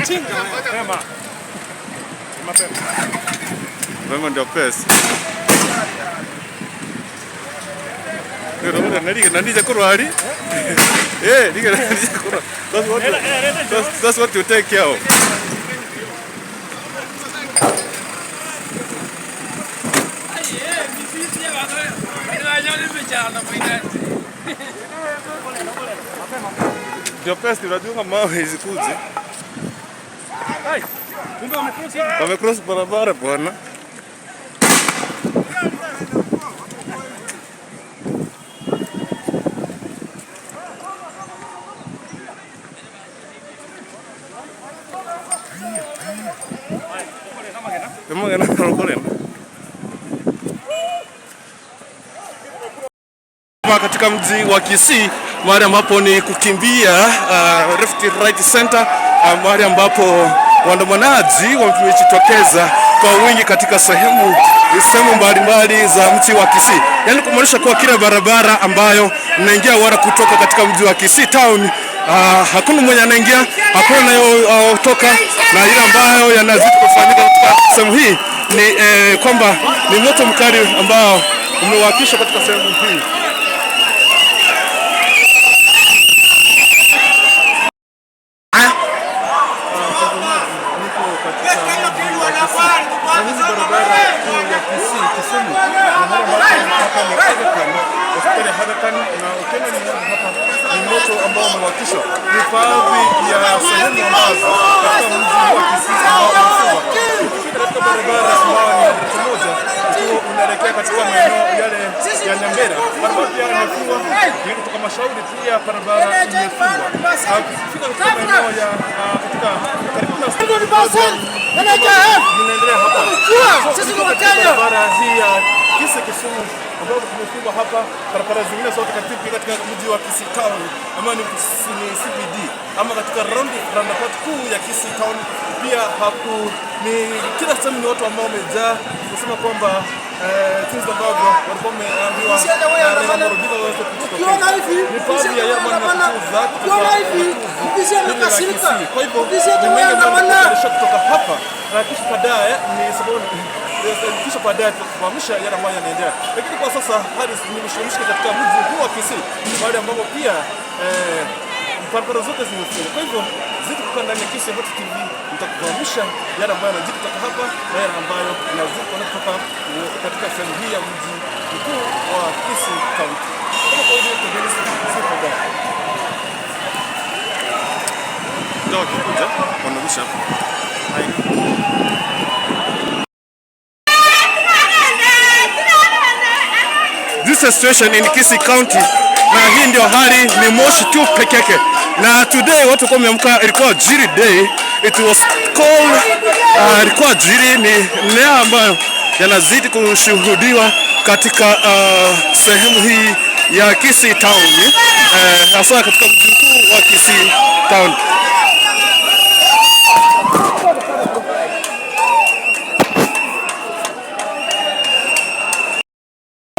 Mapema. Mapema. Mapema ndio pesa. Nani kurwari? Eh, nige kurwa. That's what you take care of. Ndio pesa unajua mawe izikuze. Kumbe wamecross. Wamecross barabara, bwana. Emagena rokorena. Katika mji wa Kisii, mahali ambapo ni kukimbia left, right, center, mahali ambapo waandamanaji wamejitokeza kwa wingi katika sehemu mbalimbali za mji wa Kisii, yaani kumaanisha kuwa kila barabara ambayo mnaingia wala kutoka katika mji wa Kisii town, hakuna mwenye anaingia, hakuna anayotoka, na ile ambayo yanazidi kufanyika katika sehemu hii ni kwamba ni moto mkali ambao umewakishwa katika sehemu hii. Niko katika mji wa Kisii na hizi barabara kuu ya Kisii Kisumu, na mahali ambapo hapa ni Aga Khan, hospitali ya Aga Khan, na ukiona ni hapa ni moto ambao umewakishwa. Ni baadhi ya sehemu ambazo katika mji wa Kisii ambao umefungwa. Ukifika katika barabara ambayo ni daraja moja, ukiwa unaelekea katika maeneo yale ya Nyambera, barabara pia imefungwa. Ni kutoka Mashauri pia barabara imefungwa. Ukifika katika maeneo ya katika karibu na inaendelea hapa. Sisi ni Wakenya. Barabara hii ya Kisii Kisumu ambapo tumefungwa hapa, barabara zingine zote katika mji wa Kisii town ama ni CBD ama katika roundabout kuu ya Kisii town pia haku ni kila sehemu ni watu ambao wamejaa kusema kwamba jinsi ambavyo walikuwa wameambiwa na Raila Amolo Odinga waweze kujitokeza. Ukiona hivi, Ni baadhi ya yale usiende kuuza ukiona hivi, ofisi hili la amekasirika. Kisii. Kwa hivyo Ofisi yetu ni mengi ambayo andamana. tunakukaribisha kutoka hapa na kisha baadaye ni sababu kisha baadaye tutakufahamisha yale ambayo yanaendelea, lakini kwa sasa hali ni mshike katika mji huu wa Kisii, mahali ambapo pia barabara zote zimefungwa. Kwa hivyo zidi kukaa ndani ya Kisii Hot TV, nitakufahamisha yale ambayo yanajiri kutoka hapa na yale ambayo yanazidi kuona kutoka katika sehemu hii ya mji mkuu wa Kisii County. Kama kawaida, Dennis Sifoga. Ndio wakikuja wanarusha hapa. This is situation in Kisii County, na hii ndio hali, ni moshi tu peke yake. Na today watu kwa wameamka, ilikuwa Jiri day, it was called, ilikuwa Jiri, ni leo ambayo yanazidi kushuhudiwa katika sehemu hii ya Kisii Town, hasa katika mji mkuu wa Kisii Town.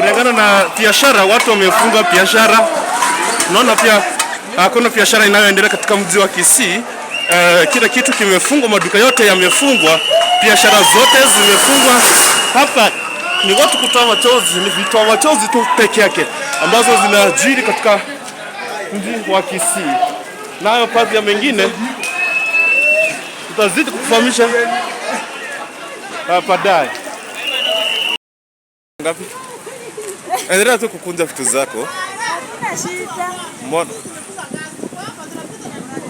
Kulingana na biashara, watu wamefunga biashara. Unaona pia hakuna biashara inayoendelea katika mji wa Kisii. Kila kitu kimefungwa, maduka yote yamefungwa, biashara zote zimefungwa. Hapa ni watu kutoa machozi, ni vitoa machozi tu peke yake ambazo zinajiri katika mji wa Kisii. Nayo baadhi ya mengine tutazidi kukufahamisha baadaye. Ngapi? Endelea tu kukunja vitu zako. Hakuna shida.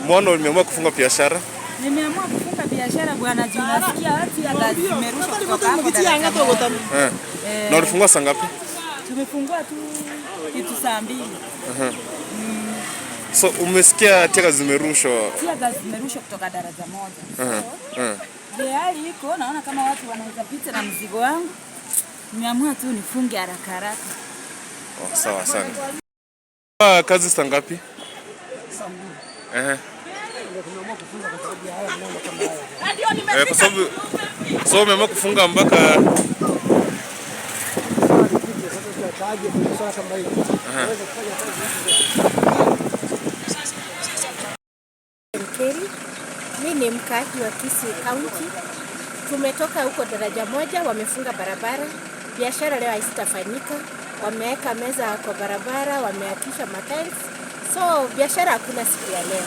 Mbona umeamua kufunga biashara? Nimeamua kufunga biashara, bwana, juu nasikia watu ya zimerushwa kutoka hapo daraja moja. Eh. Na ulifungua saa ngapi? Tumefungua tu kitu saa 2. So umesikia teargas zimerushwa? Teargas zimerushwa kutoka daraja moja. So, vile hali iko, naona kama watu wanaweza pita na mzigo wangu. Nimeamua tu nifunge haraka haraka. Oh, sawa, asante. Kazi saa ngapi? Eh. Eh, kwa sababu so umeamua kufunga mpaka Kaje kwenye swala kama hili. Unaweza kufanya kazi. Mkeri. Mi ni mkaaji wa Kisii County. Tumetoka huko daraja moja, wamefunga barabara, biashara leo haisitafanyika. Wameweka meza kwa barabara, wameakisha matiles, so biashara hakuna siku ya leo.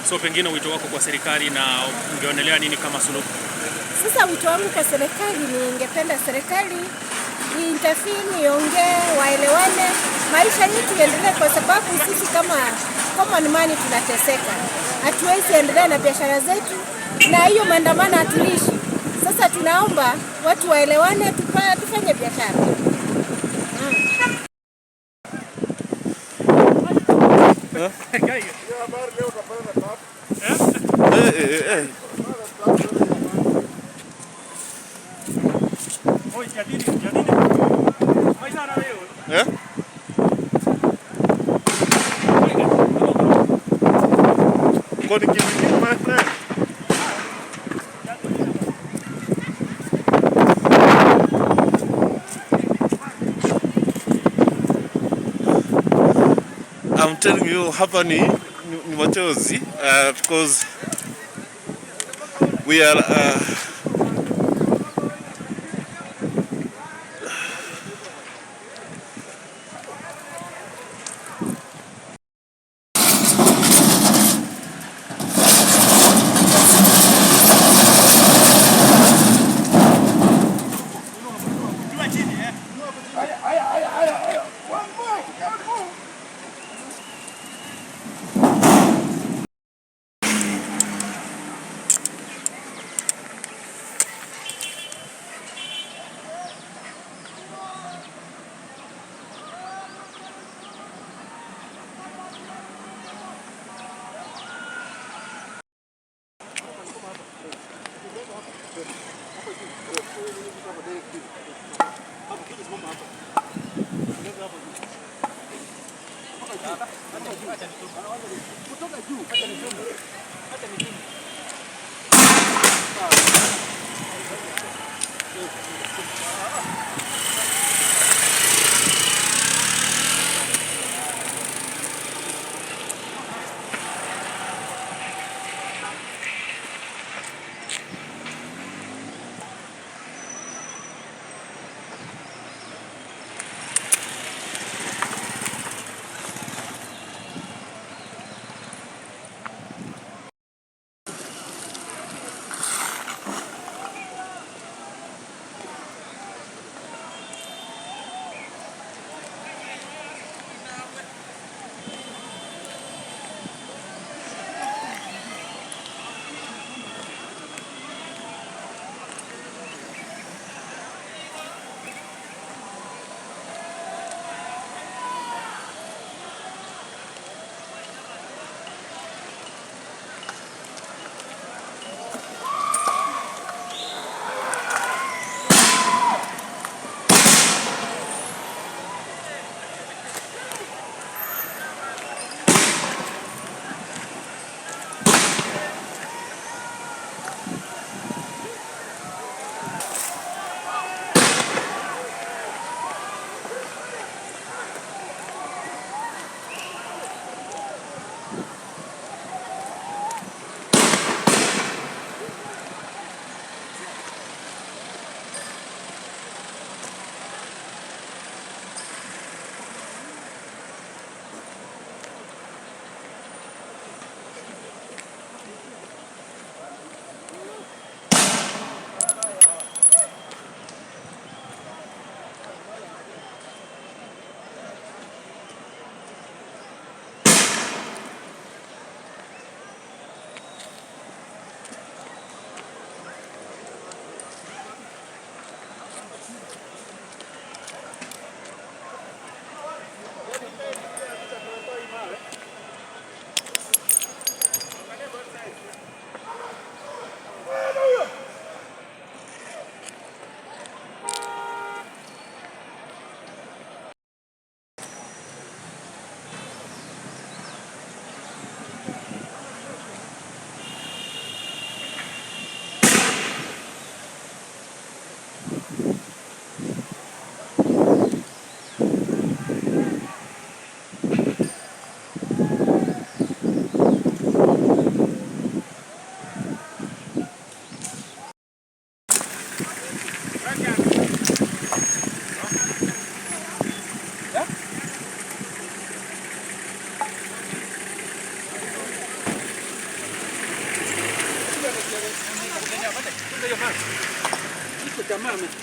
So pengine wito wako kwa serikali na ungeonelea nini kama suluhu? Sasa wito wangu kwa serikali, ningependa serikali intervene, iongee, waelewane, maisha yetu iendelee, kwa sababu sisi kama common man tunateseka, hatuwezi endelea na biashara zetu, na hiyo maandamano hatuishi. Sasa tunaomba watu waelewane, tufanye biashara. Eh, eh, eh. Oi, jadili, jadili. Maisha na leo. Eh? Kwani kivipi, my friend? I'm telling you, hapa ni machozi because we are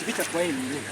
Kupita kwa hii mlima.